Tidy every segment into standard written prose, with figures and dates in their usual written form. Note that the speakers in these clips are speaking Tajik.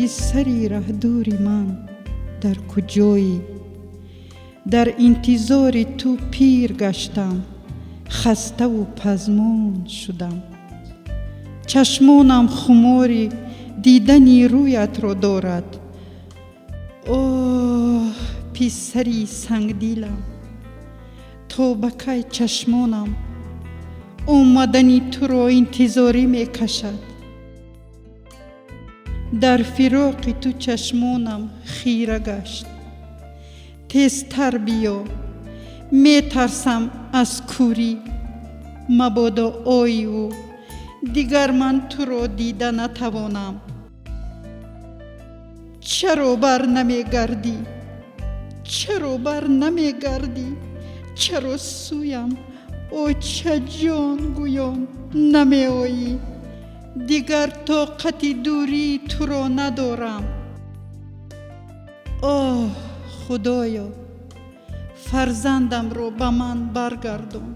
Писари раҳдури ман, дар куҷоӣ? Дар интизори ту пир гаштам, хаставу пазмон шудам. Чашмонам хумори дидани рӯятро дорад. Оҳ, писари сангдилам, то ба кай чашмонам омадани туро интизорӣ мекашад? Дар фироқи ту чашмонам хира гашт. Тезтар биё, метарсам аз кӯрӣ, мабодо оиву дигар ман туро дида натавонам. Чаро бар намегардӣ? Чаро бар намегардӣ? Чаро сӯям очаҷон гӯён намеоӣ? Дигар тоқати дурии туро надорам. Оҳ, Худоё, фарзандамро ба ман баргардон.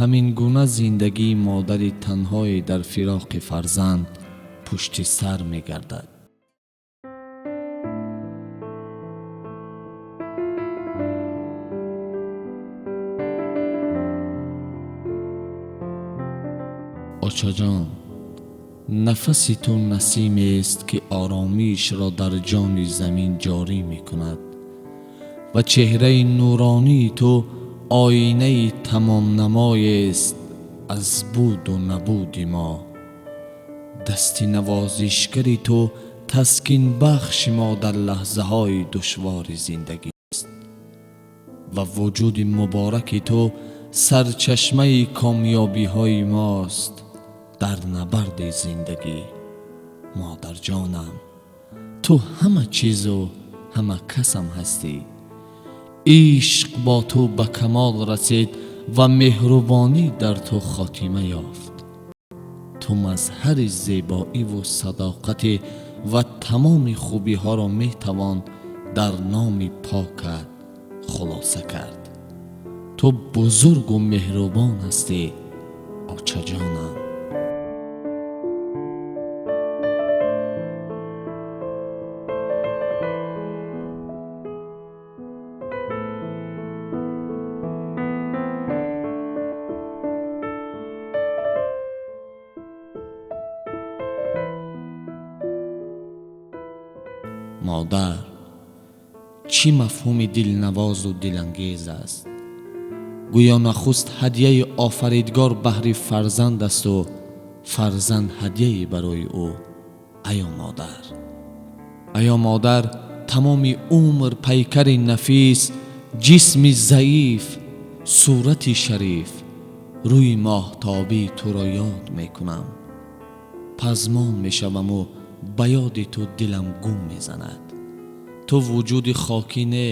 Ҳамин гуна зиндагии модари танҳое дар фироқи фарзанд пушти сар мегардад. Очаҷон, нафаси ту насимест, ки оромишро дар ҷони замин ҷорӣ мекунад ва чеҳраи нуронии ту оинаи тамомнамоест аз буду набуди мо. Дасти навозишгари ту таскинбахши мо дар лаҳзаҳои душвори зиндагист ва вуҷуди мубораки ту сарчашмаи комёбиҳои мост дар набарди зиндагӣ. Модарҷонам, ту ҳама чизу ҳама касам ҳастӣ. Ишқ бо ту ба камол расид ва меҳрубонӣ дар ту хотима ёфт. Ту мазҳари зебоиву садоқате ва тамоми хубиҳоро метавон дар номи покат хулоса кард. Ту бузургу меҳрубон ҳастӣ, очаҷонам. Модар, чӣ мафҳуми дилнавозу дилангез аст! Гӯё нахуст ҳадияи офаридгор баҳри фарзанд асту фарзанд ҳадияе барои ӯ. Аё модар, аё модар, тамоми умр пайкари нафис, ҷисми заиф, сурати шариф, рӯи моҳтобии туро ёд мекунам. Пазмон мешаваму ба ёди ту дилам гум мезанад. Ту вуҷуди хокӣ не,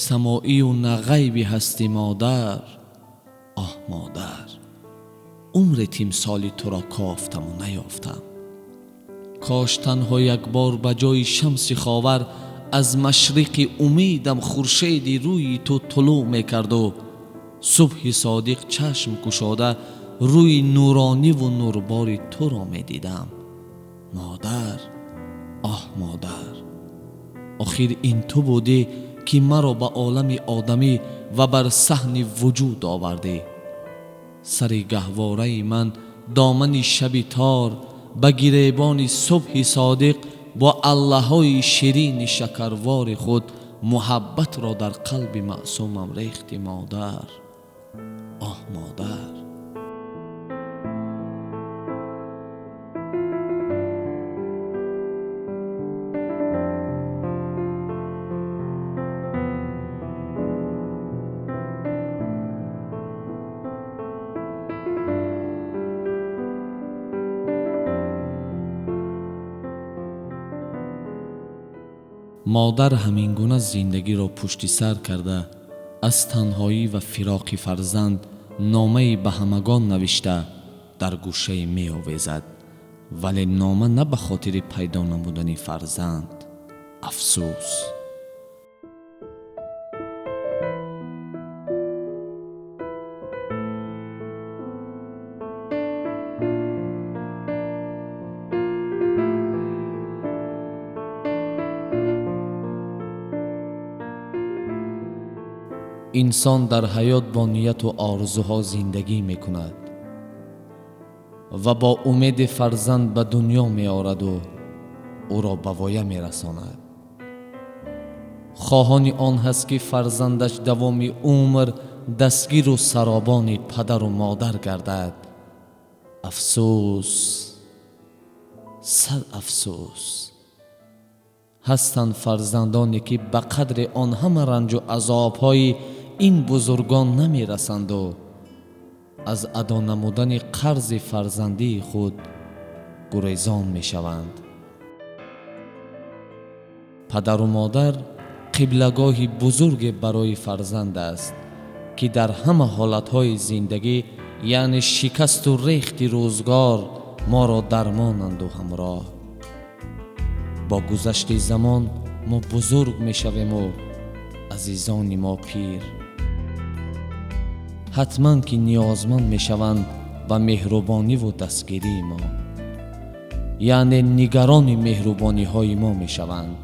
самоию на ғайбӣ ҳастӣ, модар. Оҳ, модар, умри тимсоли туро кофтаму наёфтам. Кош танҳо як бор ба ҷои шамси ховар аз машриқи умедам хуршеди рӯи ту тулӯъ мекарду субҳи содиқ чашм кушода рӯи нурониву нурбори туро медидам. Модар, оҳ модар, охир ин ту будӣ, ки маро ба олами одамӣ ва бар саҳни вуҷуд овардӣ. Сари гаҳвораи ман домани шаби тор ба гиребони субҳи содиқ бо аллаҳои ширини шакарвори худ муҳаббатро дар қалби маъсумам рехти, модар. Оҳ модар. Модар ҳамин гуна зиндагиро пушти сар карда, аз танҳоӣ ва фироқи фарзанд номае ба ҳамагон навишта дар гӯшае меовезад, вале нома на ба хотири пайдо намудани фарзанд. Афсӯс. Инсон дар ҳаёт бо нияту орзуҳо зиндагӣ мекунад ва бо умеди фарзанд ба дунё меораду ӯро ба воя мерасонад. Хоҳони он ҳаст, ки фарзандаш давоми умр дастгиру саробони падару модар гардад. Афсӯс, сад афсӯс. Ҳастанд фарзандоне, ки ба қадри он ҳама ранҷу азобҳои ин бузургон намерасанду аз адо намудани қарзи фарзандии худ гурезон мешаванд. Падару модар қиблагоҳи бузурге барои фарзанд аст, ки дар ҳама ҳолатҳои зиндагӣ, яъне шикасту рехти рӯзгор, моро дармонанду ҳамроҳ. Бо гузашти замон мо бузург мешавему азизони мо пир. Ҳатман ки ниёзманд мешаванд ба меҳрубониву дастгирии мо, яъне нигарони меҳрубониҳои мо мешаванд.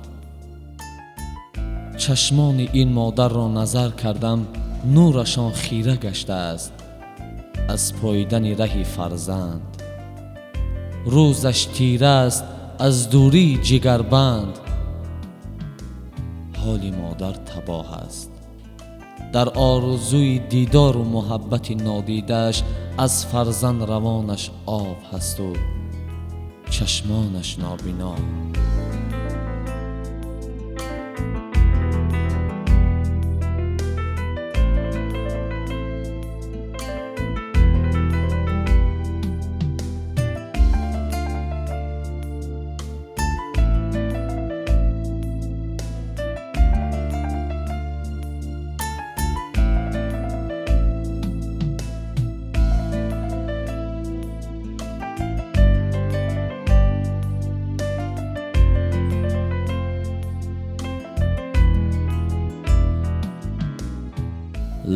Чашмони ин модарро назар кардам, нурашон хира гаштааст аз поидани раҳи фарзанд. Рӯзаш тира аст аз дурии ҷигарбанд. Ҳоли модар табоҳ аст. Дар орзуи дидору муҳаббати нодидааш аз фарзанд равонаш об ҳасту чашмонаш нобино.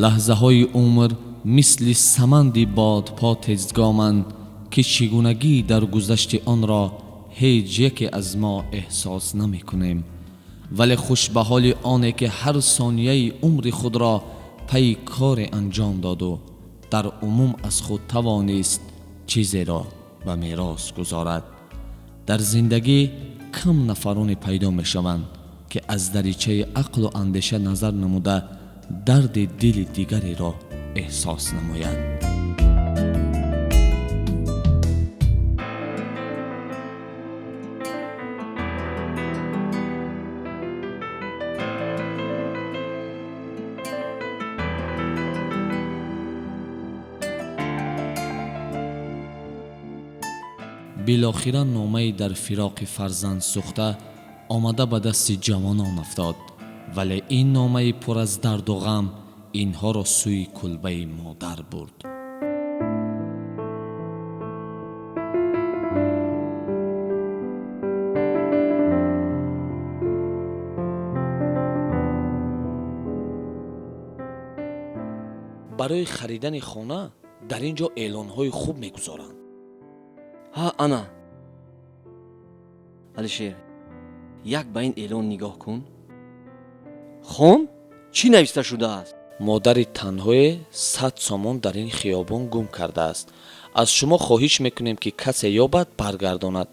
Лаҳзаҳои умр мисли саманди бодпо тезгоманд, ки чигунагӣ дар гузашти онро ҳеҷ яке аз мо эҳсос намекунем, вале хуш ба ҳоли оне, ки ҳар сонияи умри худро пайи коре анҷом доду дар умум аз худ тавонист чизеро ба мерос гузорад. Дар зиндагӣ кам нафароне пайдо мешаванд, ки аз даричаи ақлу андеша назар намуда дарди дили дигареро эҳсос намояд. Билохира номаи дар фироқи фарзанд сӯхта омада ба дасти ҷавонон афтод, вале ин номаи пур аз дарду ғам инҳоро сӯи кулбаи модар бурд. Барои харидани хона дар ин ҷо эълонҳои хуб мегузоранд. Ҳа, ана Алишер, як ба ин эълон нигоҳ кун. Хон, чӣ нависта шудааст? Модари танҳое 100 сомон дар ин хиёбон гум кардааст. Аз шумо хоҳиш мекунем, ки касе ёбад баргардонад.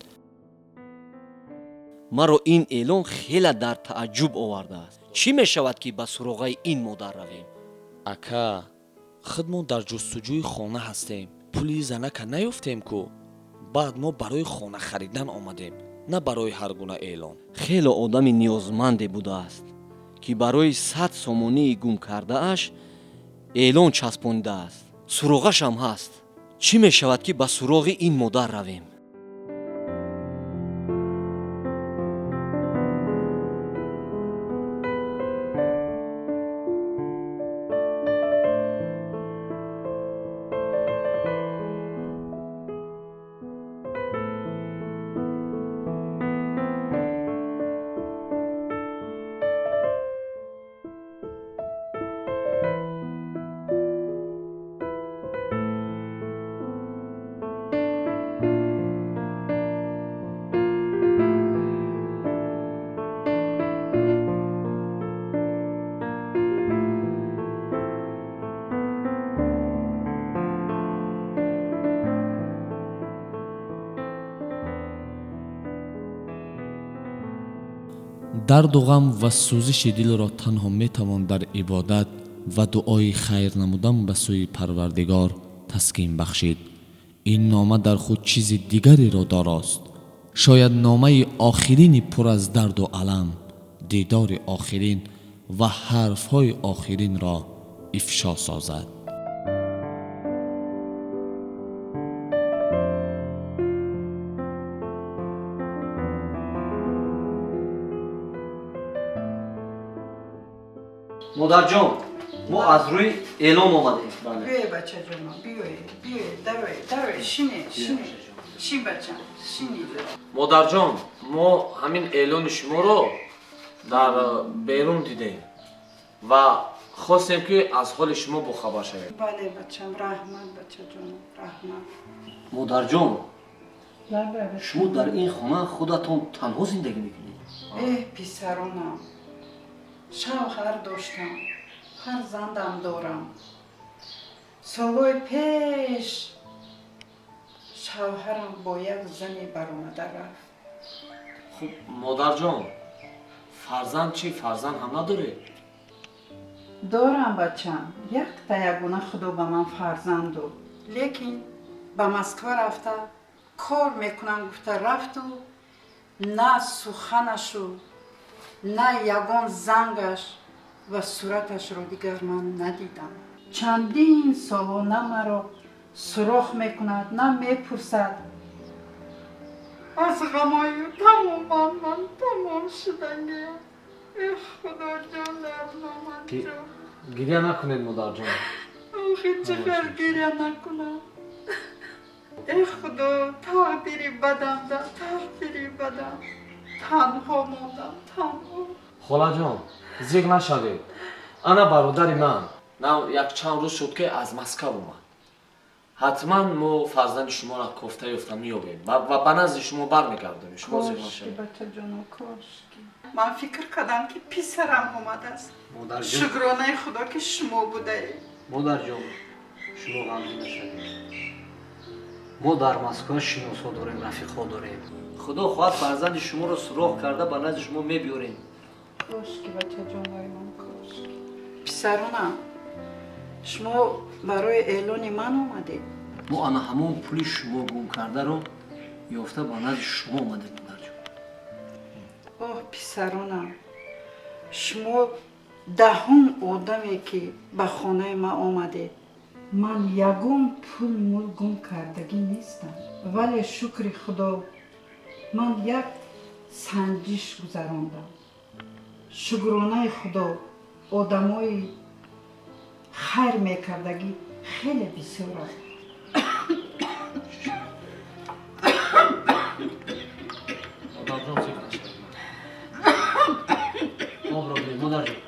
Маро ин эълон хеле дар тааҷҷуб овардааст. Чӣ мешавад, ки ба суроғаи ин модар равем? Ака, худмон дар ҷустуҷӯи хона ҳастем. Пули занака наёфтем ку. Баъд мо барои хона харидан омадем, на барои ҳар гуна эълон. Хеле одами ниёзманде будааст, ки барои 100 сомонии гум кардааш эълон часпонидааст. Суроғашам ҳаст. Чӣ мешавад, ки ба суроғи ин модар равем? Дарду ғам ва сӯзиши дилро танҳо метавон дар ибодат ва дуои хайр намудан ба сӯи Парвардигор таскин бахшид. Ин нома дар худ чизи дигареро дорост. Шояд номаи охирини пур аз дарду алам, дидори охирин ва ҳарфҳои охиринро ифшо созад. Модарҷон, мо аз рӯи эълон омадем. Биёе, бачаҷоно, биёе, биёе, дарое, дарое, шине, шине, шин, бачам, шини. Модарҷон, мо ҳамин эълони шуморо дар берун дидем ва хостем, ки аз ҳоли шумо бохабар шавем. Бале, бачам, раҳмат, бачаҷоно, раҳмат. Модарҷон, шумо дар ин хона худатон танҳо зиндагӣ мекунед? Эҳ, писаронам, шавҳар доштам, фарзандам дорам. Солҳои пеш шавҳарам бо як зане баромада рафт. Хуб, модарҷон, фарзанд чӣ, фарзанд ҳам надоред? Дорам, бачам, якта ягона Худо ба ман фарзанд дод, лекин ба Москва рафта кор мекунам гуфта рафту на суханашу, на ягон зангаш ва сураташро дигар ман надидам. Чандин солҳо на маро суроғ мекунад, на мепурсад. Аз ғамою тамоман ман тамом шудагиам. Э, Худоҷон, дарноманҷон. Гиря накунед, модарҷон. Охи, чӣ хел гиря накунам? Э, Худо, тақдири бадамда, тақдири бадам, танҳо мондам, танҳо. Холаҷон, зиқ нашавед. Ана бародари ман на якчанд рӯз шуд, ки аз Москав омад. Ҳатман мо фарзанди шуморо кофта ёфта меёбем ва ба назди шумо бармегардонем. Шумо зиқ Кошки, нашавед. Бачаҷоно, кошки. Ман фикр кардам, ки писарам омадааст. Модарҷон. Шукронаи Худо, ки шумо будаед. Модарҷон, шумо ғамгин нашавед. Мо дар Москва шиносҳо дорем, рафиқҳо дорем. Худо хоҳад, фарзанди шуморо суроғ карда ба назди шумо мебиёрем. Кошки, бачаҷонои ман, кошки. Писаронам, шумо барои эълони ман омадед? Мо ана ҳамон пули шумо гум кардаро ёфта ба назди шумо омадем, модарҷон. Оҳ, писаронам, шумо даҳум одаме, ки ба хонаи ман омадед. Ман ягон пул мул гум кардагӣ нестам, вале, шукри Худо, ман як санҷиш гузарондам. Шукронаи Худо, одамои хайр мекардагӣ хеле бисёр аст. Модарҷон, зиқ нашавед. Обро биред, модарҷон.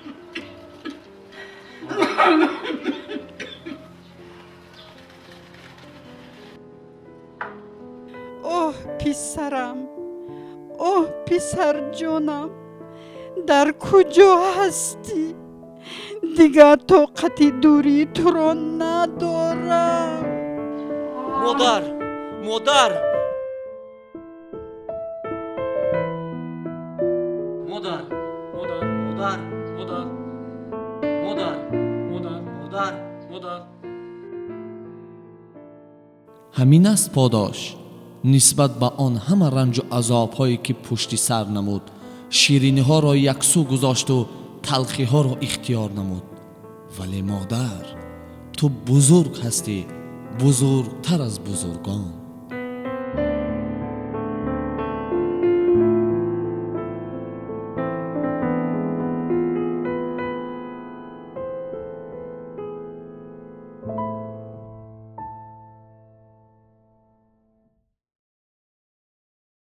Оҳ, писарам, оҳ, писарҷонам, дар куҷо ҳастӣ? Дигар тоқати дурии туро надорам. Модар, модар, модар! Модар! Модар! Модар! Модар! Модар! Модар! Модар! Ҳамин аст подош нисбат ба он ҳама ранҷу азобҳое, ки пушти сар намуд, шириниҳоро яксӯ гузошту талхиҳоро ихтиёр намуд. Вале, модар, ту бузург ҳастӣ, бузургтар аз бузургон.